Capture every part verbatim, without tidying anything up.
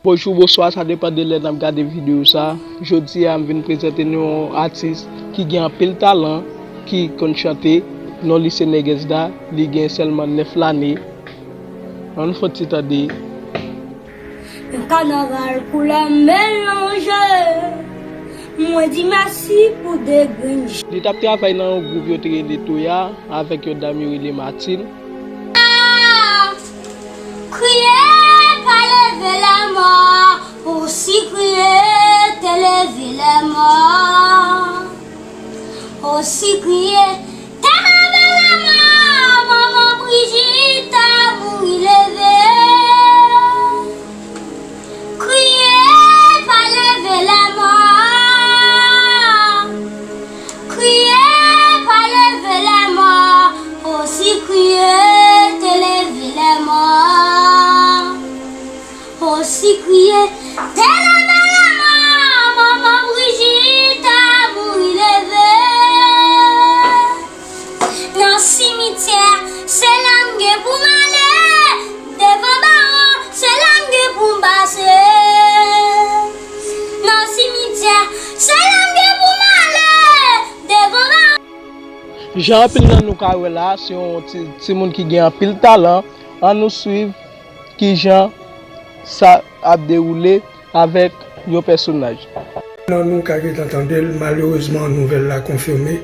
Bonjou, bonswa, sa depann de lè n ap gade videyo sa. Jodi a, m vin prezante nou yon atis ki gen anpil talan, ki konn chante. Non li se Nègès Da, li gen sèlman nèf lane. Ann fè yon ti tande. Yon kanaval koulè melanje. Mwen di mèsi pou de grenn je. Li t ap travay nan yon gwoup yo te rele Toya avèk yon dam yo rele Martine. Kriye pa leve lèmò, osi kriye te leve lèmò. Osi kriye te leve lèmò, manman Brijita mouri leve. Kriye pa leve lèmò. Kriye pa leve lèmò, osi kriye te leve lèmò. Osi kriye te leve lèmò, manman Brijita mouri leve. Nan simityè, se la m gen pou m ale. Devan bawo, se la m gen pou m pase. Nan simityè, se la m gen pou m ale. Devan bawo. Jan anpil nan nou ka wè la, se yon ti, timoun ki gen anpil talan. Ann nou swiv kijan sa ap dewoule avèk yon pèsonaj. Nan nou ka gentan tande l, malerezman nouvèl la konfime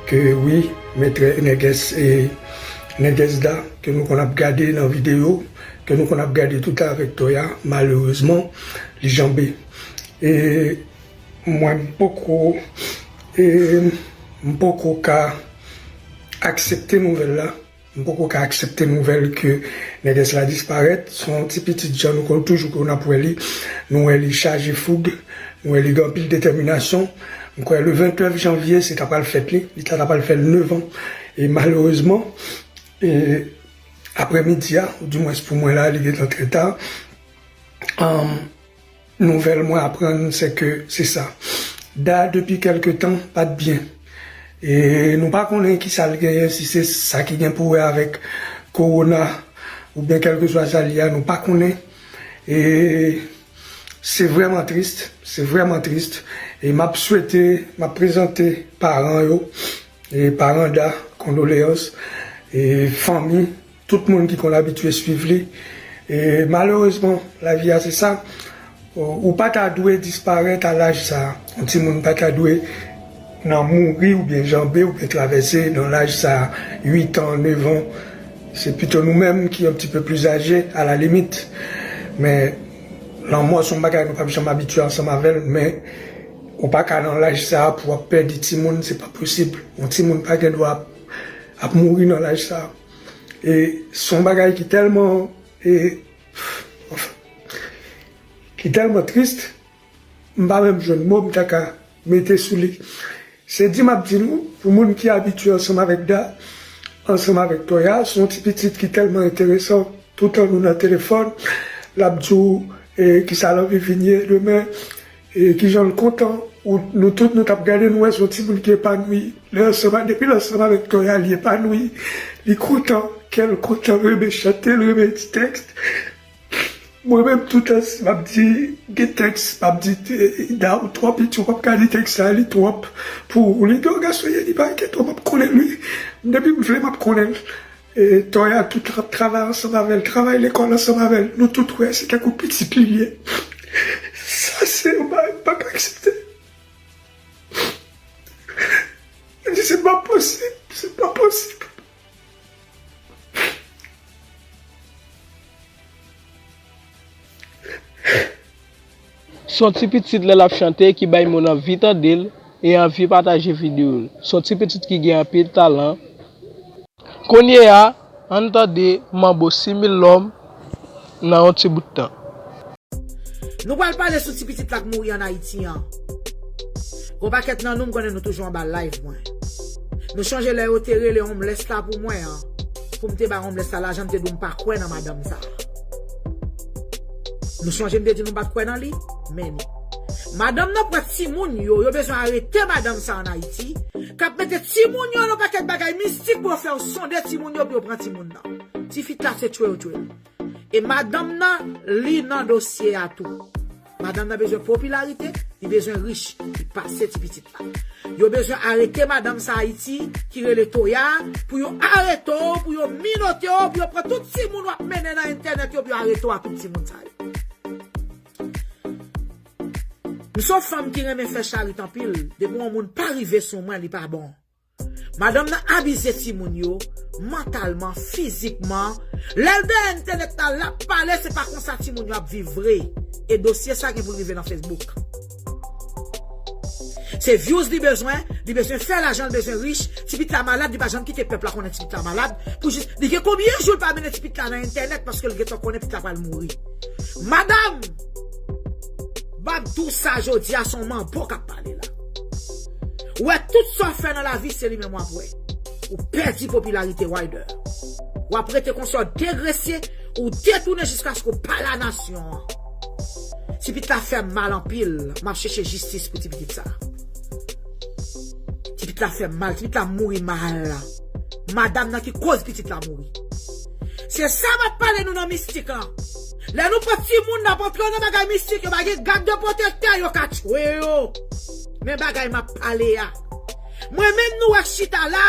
ke wi, Mèt Nègès e Nègès Da ke nou konn ap gade nan videyo, ke nou konn ap gade tout avèk Toya, malerezman, li janbe. E mwen m poko e m poko ka aksepte nouvèl la. M poko ka aksepte nouvèl ke nègès la disparèt. Se yon ti pitit jan nou konn toujou konn ap wè li. Nou wè li chaje foug, nou wè li gen anpil detèminasyon. M kwè le vennèf janvye se ta pral fèt li, li ta, ta pral fè l nèf an. E malerezman, e, aprèmidi a, ou dimwens pou mwen la, li gentan trè ta. Anm, Nouvèl mwen aprann se ke se sa. Da depi kèlke tan pa t byen. E nou pa konnen kisa l genyen, si se sa ki gen pou wè avèk kowona oubyen kèlkeswa sa l ye a, nou pa konnen. E se vrèman tris, se vrèman tris. E m ap swete, m ap prezante paran yo, e paran Da, kondoleyans, e fanmi, tout moun ki konn abitye swiv li. E malerezman, lavi a se sa. Ou pa ta dwe disparèt a laj sa a. Yon timoun pa ta dwe nan mouri oubyen janbe oubyen travèse nan laj sa a, uit an, nèf an. Se pito nou menm ki yon ti pe pli aje, alalimit. Men lanmò se yon bagay nou p ap janm abitye ansanm avè l, men ou pa ka nan laj sa a pou w ap pèdi timoun, se pa posib. Yon timoun pa gen dwa ap, ap mouri nan laj sa a. E se yon bagay ki tèlman, e, ki tèlman tris, m pa menm jwenn mo m ta ka mete sou li. Se di m ap di nou, pou moun ki abitye ansanm avèk Da, ansanm avèk Toya, se yon ti pitit ki tèlman enteresan. Toutan nou nan telefòn, l ap di w, e, kisa l anvi vin ye demen, e, kijan l kontan. Ou, nou tout, nou t ap gade, nou wè se yon timoun ki epanoui. Lè ansanm, depi l ansanm avèk Toya, li epanoui, li kontan, kè l kontan, l renmen chante, l renmen di tèks. Mwen menm, toutan, si m ap di, gen tèks, m ap di, e, Da, ou twò piti, ou p ap ka li tèks sa, li twòp pou ou. Li gen yon gason ye, li pa enkyete w, m ap konnen l, wi. Depi m vle, m ap konnen l. E, Toya, tout, l ap travay ansanm avè l, travay lekòl ansanm avè l. Nou tout wè, se tankou pitit li ye. Sa se yon bagay m pa ka aksepte. Mwen di, se pa posib, se pa posib. Se yon ti pitit lè l ap chante ki bay moun anvi tande l e anvi pataje videyo l. Se yon ti pitit ki gen anpil talan. Kounye a, ann tande manbo Simil Lòm nan yon ti bout tan. Nou pral pale sou ti pitit la k mouri ann Ayiti an. Gon pakèt nan nou, m konnen nou toujou anba live mwen. Nou chonje lè yo te rele homeless la pou mwen an, pou m te bay homeless la lajan, m te di w m pa kwè nan madanm sa. Nou chonje m te di nou m pa t kwè nan li? Men ni. Madanm nan pran timoun yo, yo bezwen arete madanm sa ann Ayiti, k ap mete timoun yo nan pakèt bagay mistik pou yo fè yo sonde timoun yo pou yo pran timoun nan. Ti fi la se tchwe yo tchwe l. E madanm nan, li nan dosye a tou. Madanm nan bezwen popilarite, li bezwen rich, li pase ti pitit la. Yo bezwen arete madanm sa Ayiti ki rele Toya, pou yo arete w, pou yo minote w, pou yo pran tout timoun w ap mennen nan entènèt yo, pou yo arete w ak tout timoun sa yo. M se yon fanm ki renmen fè charit anpil. Depi yon moun pa rive sou mwen, li pa bon. Madanm nan abize timoun yo, mantalman, fizikman. Lè l dèyè entènèt la, l ap pale, se pa konsa timoun yo ap viv vre. E dosye sa gen pou l rive nan Facebook. Se views li bezwen, li bezwen fè lajan, li bezwen rich. Ti pitit la malad, li pa janm kite pèp la konnen ti pitit la malad. Pou jis, li gen konbyen jou l pa mennen ti pitit la nan entènèt paske l gentan konnen pitit la pral mouri. Madanm, m ap di w sa jodi a, se yon manbo k ap pale la. Ou wè, tout sa w fè nan lavi, se li menm w ap wè. Ou pèdi popilarite, Wider. W ap rete konsa, w degresye, ou detounen jiskaske w pa la nasyon an. Ti pitit la fè m mal anpil. M ap chèche jistis pou ti pitit sa. Ti pitit la fè m mal. Ti pitit la mouri mal. Madanm nan ki koz pitit la mouri. Se sa m ap pale nou nan mistik lan. Lè nou pran timoun n ap antre nan bagay mistik, yo pa gen gad de pwotektè, yo ka tchwe yo. Men bagay m ap pale a. Mwen menm nou wè chita la.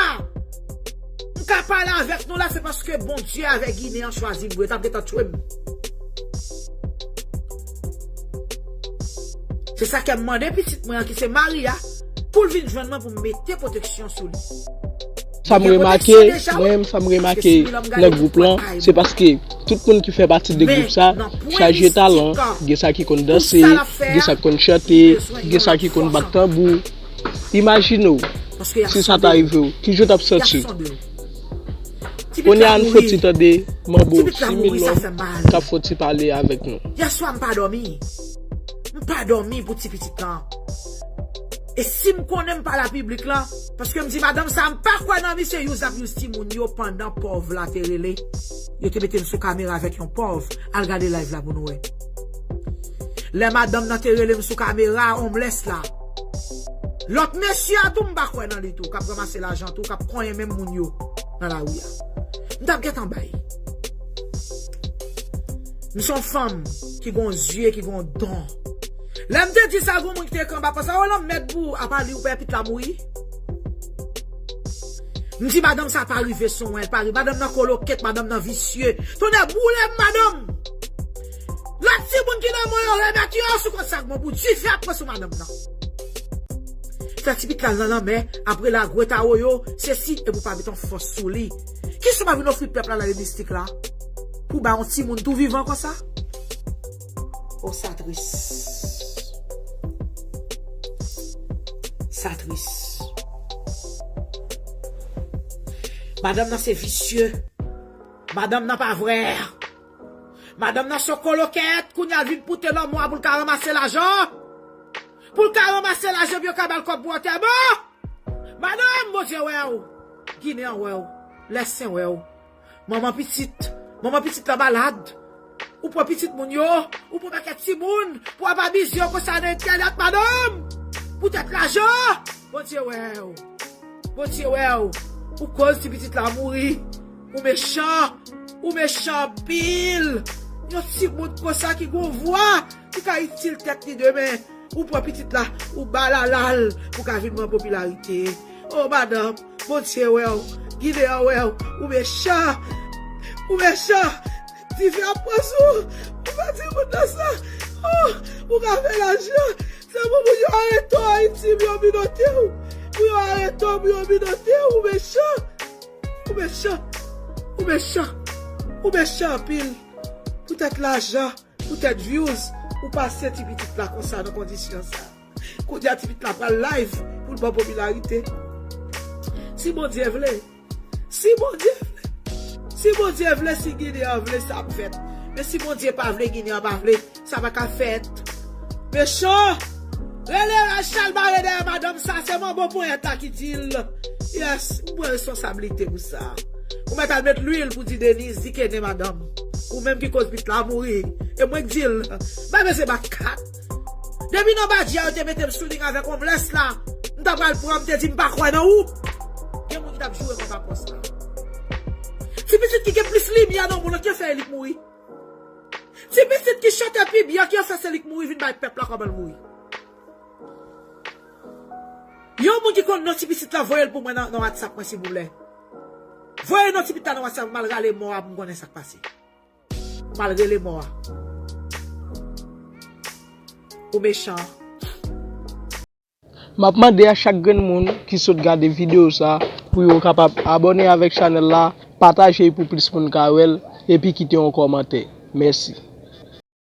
M ka pale avèk nou la, se paske Bondye avè Ginen an chwazi m vre, t ap gentan tchwe m. Se sa kè m mande pitit mwen an ki se Maria, pou l vin jwenn mwen pou m mete pwoteksyon sou li. Sa m remake, mwen menm sa m remake nan gwoup lan, se paske tout moun ki fè pati de gwoup sa, chaje talan, gen sa ki konn danse, gen sa ki konn chante, gen sa ki konn bat tanbou. Imajine w, si sa ta rive w, ki jan w t ap santi w? Kounye a n fouti tande manbo sis mil lòm k ap fouti pale avèk nou. Yèswa m pa dòmi. M pa dòmi pou ti pitit lan. E si m konnen m pale a piblik lan, paske m di madanm sa, m pa kwè nan misye use ap use timoun yo pandan pòv la te rele. Yo te mete l sou kamera avèk yon pòv. Al gade live la pou nou wè. Lè madanm nan te rele m sou kamera, homeless la. Lòt mesye a tou, m pa kwè nan li tou, k ap ranmase lajan tou, k ap konyen menm moun yo nan lari a. M t ap gentan bay. M se yon fanm ki gon zye, ki gon don. Lè m te di sa, gon moun ki te kanpe ap panse, o lanmèd pou ou, apa li ou pè pit la mouri. M di madanm sa pa rive sou mwen, pa rive. Madanm nan koloket, madanm nan visye. Tonnè boule m, madanm. Lòt timoun ki nan mwen yo remèt yo sou kont sa k bon pou dife ap pran sou madanm nan. Fè ti pit la nan lanmè, apre la gwet awoyo, sesi, epi w pa met yon fòs sou li. Kisa w pa vin ofri pèp la nan lemistik la? Pou ba yon timoun tou vivan konsa? O, sa tris. Sa tris. Madanm nan se visye. Madanm nan pa vrè. Madanm nan se yon kolokèt, kounye a l vin pote lanmò a pou l ka ranmase lajan. Pou l ka ranmase lajan, pou yo ka ba l kòb pou antèman. Madanm, Bondye wè w. Ginen an wè w. Lèsen wè w. Manman pitit. Manman pitit la malad. Ou pran pitit moun yo. Ou pran pakèt timoun. Pou w ap abize yo konsa nan entènèt, madanm. Poutèt lajan. Bondye wè w. Bondye wè w. Ou koz ti pitit la mouri. Ou mechan. Ou mechan anpil. Yon timoun konsa ki gon vwa. Ki ka itil tèt li demen. Ou pran pitit la, ou ba l alal pou ka vin pran popilarite. O madanm, Bondye wè w, Ginen an wè w, ou mechan, ou mechan. Dife ap pran sou ou, ou pa di moun nan sa. O, ou ka fè lajan. Se pou moun yo arete w Ayiti, pou yo minote w. Pou yo arete w, pou yo minote w, ou mechan. Ou mechan. Ou mechan. Ou mechan anpil. Poutèt lajan. Poutèt views, ou pase ti pitit la konsa nan kondisyon sa. Kounye a ti pitit la pral live pou l ba w popilarite. Si Bondye vle, si Bondye vle, si Bondye vle, si Ginen an vle, sa ap fèt. Men si Bondye pa vle, Ginen an pa vle, sa pa ka fèt. Mechan! Rele Rachel bare dèyè madanm sa, se manbo ponyèt la ki di l. Yes, m pran responsablite pou sa. Ou mèt al met lwil pou di Deniz, di Kene madanm. Ou menm ki koz pit la mouri. E mwen k di l, bay mesye bak kat. Depi nan badji a yo te mete m sou liy avèk homeless la. M ta pral pran, m te di m pa kwè nan ou. Gen moun ki t ap joure mwen pa pòs la. Ti pitit ki gen plis limyè nan mond lan, ki fè li mouri? Ti pitit ki chante pi byen ki yo fè se li k mouri, vin bay pèp la kòman l mouri. Yon moun ki konn non ti pitit la, voye l pou mwen nan, nan WhatsApp mwen silvouplè. Voye non ti pitit la nan WhatsApp, m al rale mò a pou m konnen sa k pase. M al rele mò a. Ou mechan. M ap mande a chak grenn moun ki sot gade videyo sa pou yo kapab abòne avèk chanèl la, pataje l pou plis moun ka wè l, epi kite yon kòmantè. Mèsi.